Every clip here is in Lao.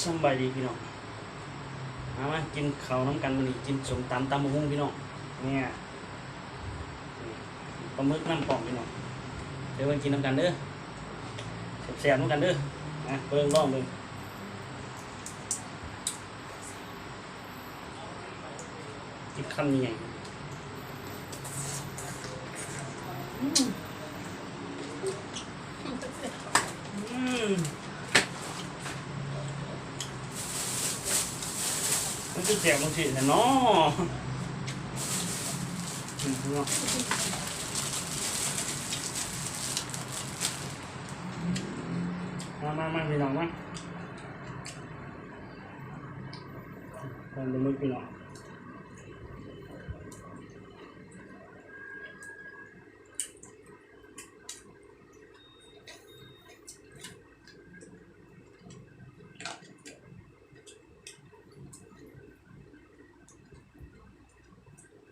ສຳບາຍດີພີ່ນ້ອງ ມາ ມາກິນເຂົ້ານຳກັນ ມື້ນີ້ກິນສົ້ມຕຳ ຕຳບັກຫຸ່ງພີ່ນ້ອງ ນີ້ ປາໝຶກນຳພ້ອມພີ່ນ້ອງ ເດີມາກິນນຳກັນເດີ ແຊບໆນຳກັນເດີ ມາເບິ່ງ ລອງເບິ່ງ. ກິນຄຳໃຫຍ່ໆ ອືມ ອືມ ມັນຄືແຊບຈັ່ງຊີ້ແທ້ເນາະ ອືມ ເນາະ ມາ ມາ ມາ ພີ່ນ້ອງມາ ເບິ່ງເບິ່ງພີ່ນ້ອງ.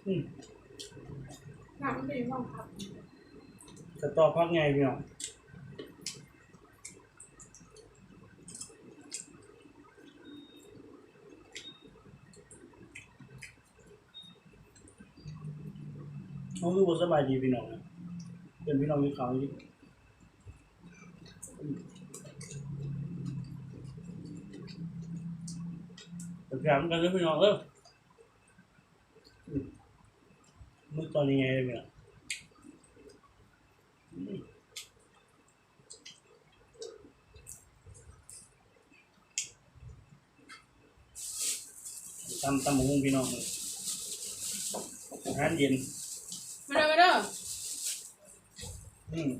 ອືມ ນ້ຳມັນເປັນຫອມຜັກ ກະຕອກຜັກໃຫຍ່ພີ່ນ້ອງ. ເຮົາຄືບໍ່ສະບາຍດີພີ່ນ້ອງ ເປັນພີ່ນ້ອງກິນເຂົ້າ ແຊບນຳກັນເດີພີ່ນ້ອງເອີຍ ອືມ ໝຶກຕອນໃຫຍ່ໆເລີຍພີ່ນ້ອງ ອືມ. ຕຳ ຕຳບັກຫຸ່ງພີ່ນ້ອງ ອາຫານເຢັນ ມາເດີ ມາເດີ ອືມ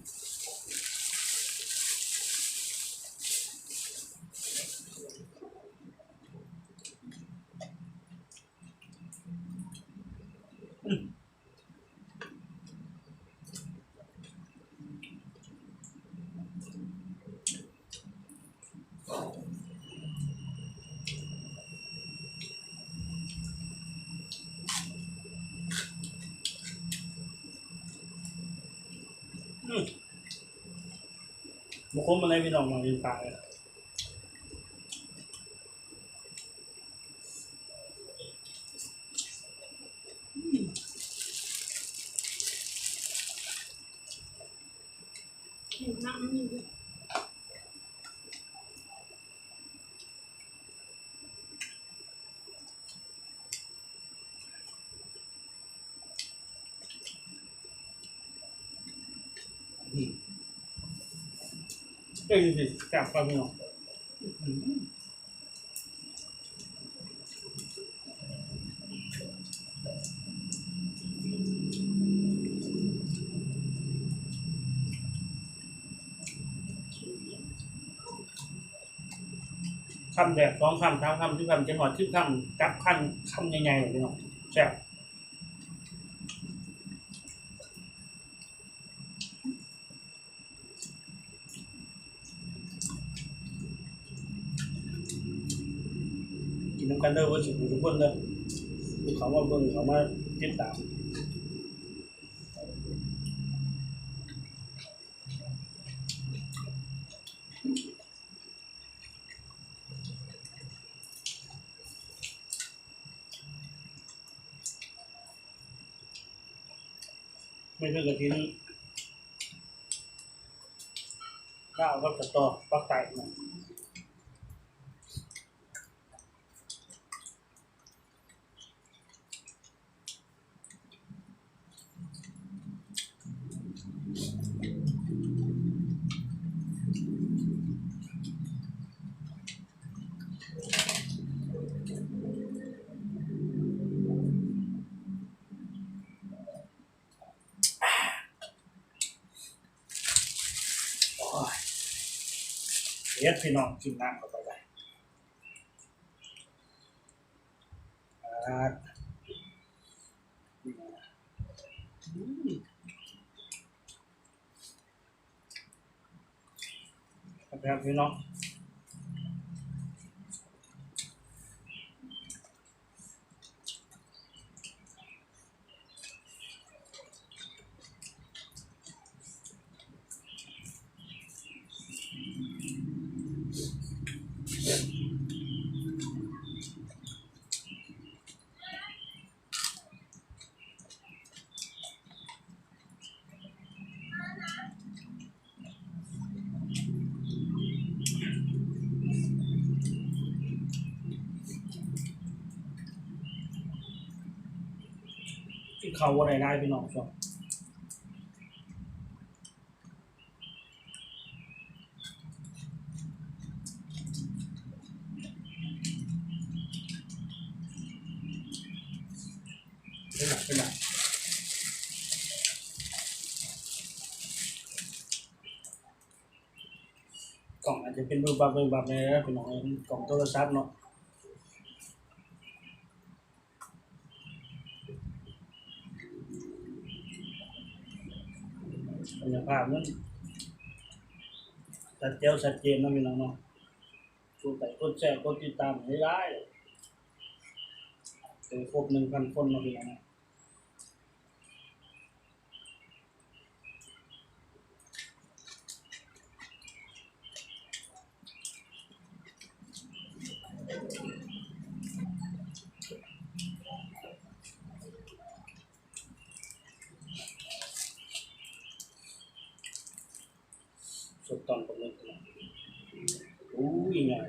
ອືມ. ອືມ ບໍ່ຄົມປານໃດພີ່ນ້ອງ ມາກິນປາເລີຍ. ອືມ ເປັນຈັ່ງຊີ້ແຊບຄັກເນາະ ອືມ ຄຳແບບສອງຄຳ ສາມຄຳ ສີ່ຄຳ ຈົນຮອດສິບຄຳ ຈັບຄັນຄຳໃຫຍ່ໆ ພີ່ນ້ອງ ແຊບ. ກິນນຳກັນເດີ ເບິດສູ່ຜູ້ທຸກຄົນເດີ ເຂົ້າມາເບິ່ງ ເຂົ້າມາຕິດຕາມ. ນີ້ຄືກະຖິນລາວກັບສະຕໍພາກໃຕ້ເນາະ. ໂອ້ຍ ເຜັດພີ່ນ້ອງ ກິນນ້ຳເຂົ້າໄປໄດ້. ອ່າ ອືມ ແຊບໆ ພີ່ນ້ອງ. ເ ເຂົ້າບໍ່ໄດ້ຫຼາຍພີ່ນ້ອງ ຊ່ວງ ເປັນຫຍັງ ເປັນຫຍັງ ກ້ອງອາດຈະເປັນບຶບບັບບຶບບັບແດ່ພີ່ນ້ອງເອີຍ ກ້ອງໂທລະສັບເນາະ. ບັນຍາກາດມັນຊັດແຈວຊັດເຈນເນາະພີ່ນ້ອງເນາະ. ກົດໄລກ໌ ກົດແຊ ກົດຕິດຕາມໃຫ້ຫຼາຍໆ ໃຫ້ຄົບໜຶ່ງພັນຄົນເນາະພີ່ນ້ອງເນາະ. ສົດຕອນປາໝຶກ ອູ້ຍ ງ່າຍ.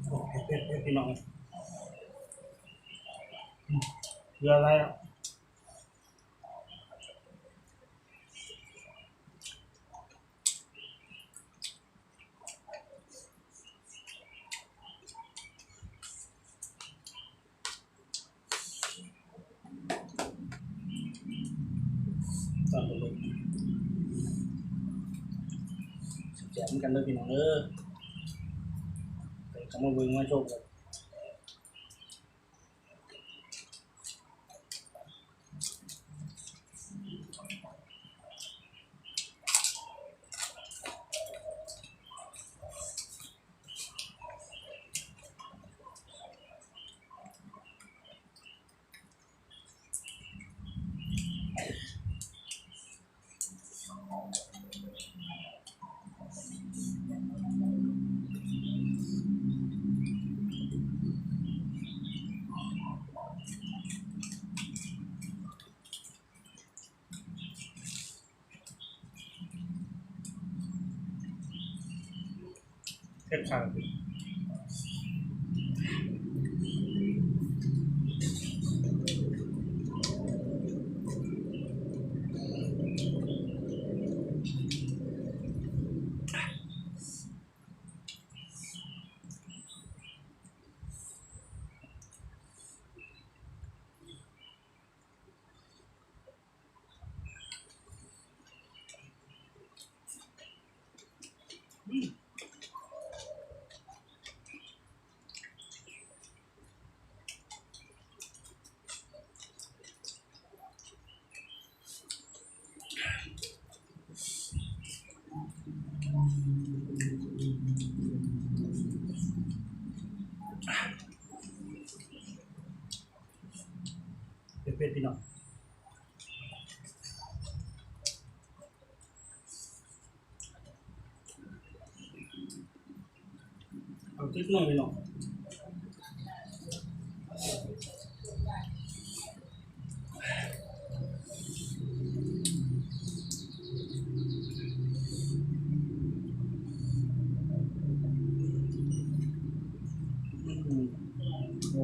ໂອ້ ເຜັດໆ ເຜັດ ພີ່ນ້ອງ ເຫຼືອຫຼາຍ. ຕອນເບິ່ງ ແຊບໆ ນຳກັນເດີພີ່ນ້ອງເດີ. ເຂົ້າມາເບິ່ງມາຊົມກັນ. ເຮັດຂ້າວກິນ. ເຜັດໆ ພີ່ນ້ອງ. ເອົາຕິດມືພີ່ນ້ອງ. ອືມ ໂອ້.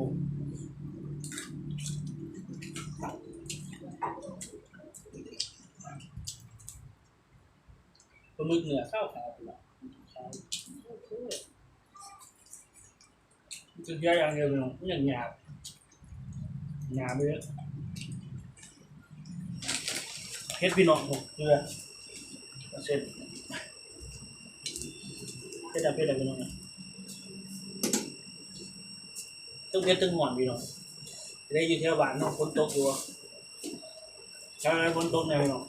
ປາໝຶກເນື້ອຂາວໆ ພີ່ນ້ອງ ຂາວ ຄືເສຍຢ່າງດຽວ ພີ່ນ້ອງ ມັນຫຍາບ ຫຍາບເລີຍ. ເຜັດພີ່ນ້ອງ ໂອ້ ເກືອ ເຜັດ ເຜັດ ເຜັດ ພີ່ນ້ອງ ທັງເຜັດທັງຮ້ອນ ພີ່ນ້ອງ. ໄດ້ຢູ່ແຖວບ້ານເນາະ ຝົນຕົກຢູ່ ແຖວໃດຝົນຕົກແດ່ ພີ່ນ້ອງ.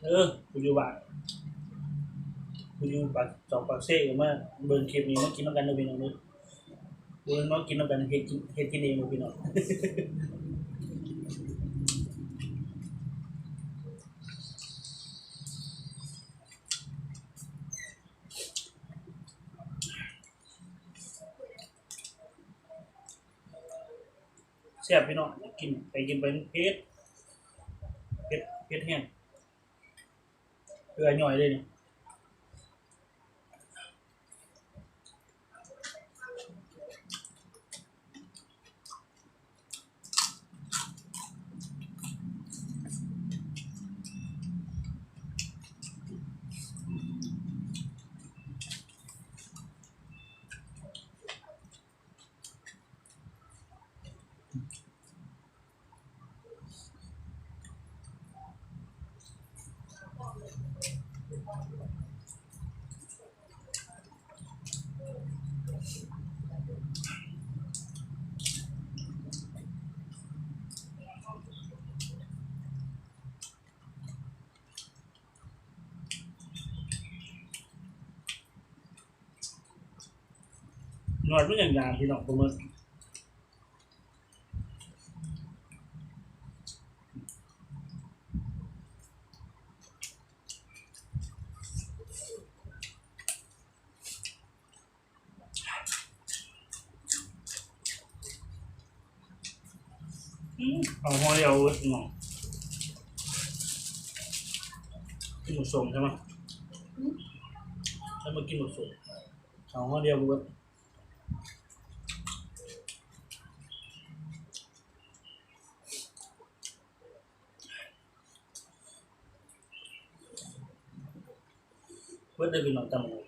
ເອີ ຢູ່ບ້ານ ຜູ້ຢູ່ປາກ ສອງປາກເຊກໍມາເບິ່ງຄລິບນີ້ ມາກິນນຳກັນເດີພີ່ນ້ອງເດີ. ບໍ່ແມ່ນມາກິນນຳກັນ ເຮັດກິນ ເຮັດກິນເອງເດີພີ່ນ້ອງ. ແຊບພີ່ນ້ອງ ກິນໄປກິນໄປ ເຜັດ ເຜັດ ເຜັດແຮງ ເກືອຍ່ອຍເລີຍນີ້. ຍອດມັນຫຍັງຫຍາບພີ່ນ້ອງ ປາໝຶກ. ອືມ ເອົາຫໍ່ດຽວເບິດເນາະ. ກິນໝາກສົ້ມໃຊ່ໄໝ? ອືມ ໃຫ້ມາກິນໝາກສົ້ມ ເອົາຫໍ່ດຽວເບິດ. ເບິດເດີພີ່ນ້ອງ ຕຳບັກຫຸ່ງ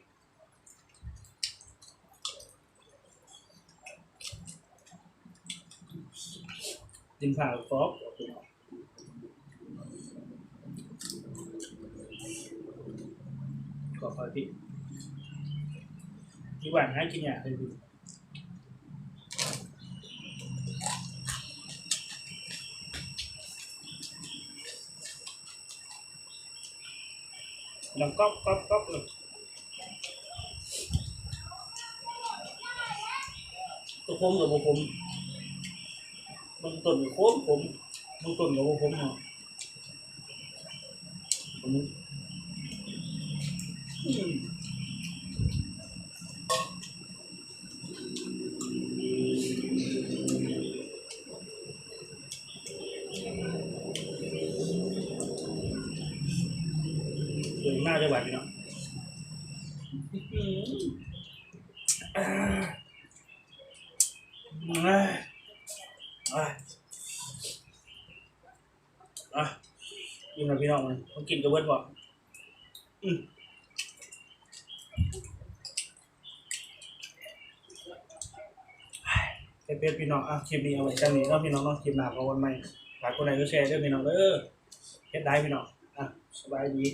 ກິນຂ້າວກອບ ກອບຂ້າວຕິ ຢູ່ບ້ານຫາກິນຍາກເລີຍ. ດັງກອບກອບກອບເລີຍ ຕົວຂົມກໍບໍ່ຂົມ ບາງຕົ້ນກໍຂົມ ຂົມ ບາງຕົ້ນກໍບໍ່ຂົມເນາະ. ອືມ ເດີນມາເດີບາດນີ້ເນາະ. ອືມ ອາ ອາ ອາ ອີ່ມແລ້ວພີ່ນ້ອງ ເພິ່ນກິນກໍເບິດບໍ່? ອືມ ເຜັດໆ ພີ່ນ້ອງ. ອ່ະ ຄລິບນີ້ເອົາໄວ້ສ່ຳນີ້ເນາະ ພີ່ນ້ອງເນາະ. ຄລິບໜ້າພໍ້ກັນໃໝ່ ຝາກກົດໄລກົດແຊເດີພີ່ນ້ອງເດີ. ເຜັດຫຼາຍພີ່ນ້ອງ. ອ່ະ ສະບາຍດີ.